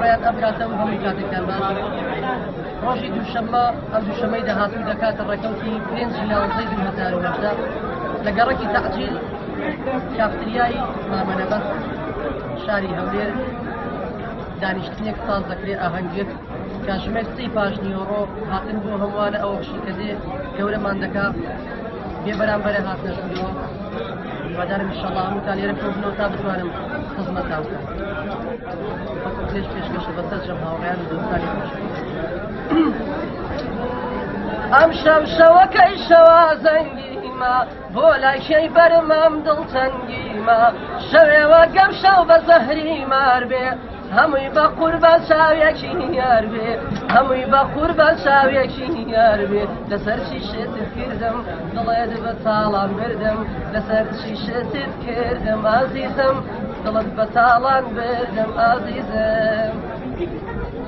هاوڕێیان ئەم کاتە و هەموو کاتێکتان باش. ڕۆژی دووشەممە ئەم دووشەمەی داهاتوو دەکاتە ڕێکەوتی 5 یانزەی 2018 لە گەڕەکی تەعجیل کافتریای مامەنەبەز شاری هەولێر دانیشتنێک ساز دەکرێ ئاهەنگێک کاتژمێر سێی پاش نیوەڕۆ هاتن بۆ هەمووانە ئەوە بشی کە دێ گەورەمان دەکا بێ بەرامبەرە هاتنە ژوورەوە هیوادارم ئینشەڵڵا هەمووتان لێرە کۆبنەوە تا بتوانم خزمەتان بکەم پێش پێشکەشە بەسەر جەم هاوڕێیان و دۆستانی خۆش ئەم شەو شەوەکەی شەوا زەنگیمە بۆ لای کێی بەرمام دڵتەنگیمە شەوێوە گەم شەو بە زەهری مار بێ هەمووی بە قوربان چاوێکی یار بێ هەمووی بە قوربان چاوێکی یار بێ لەسەر چی شتت کردم دڵێت بە تاڵان بردم لەسەر چی شتت کردم ئازیزم دڵت بە تاڵان بردم ئازیزم.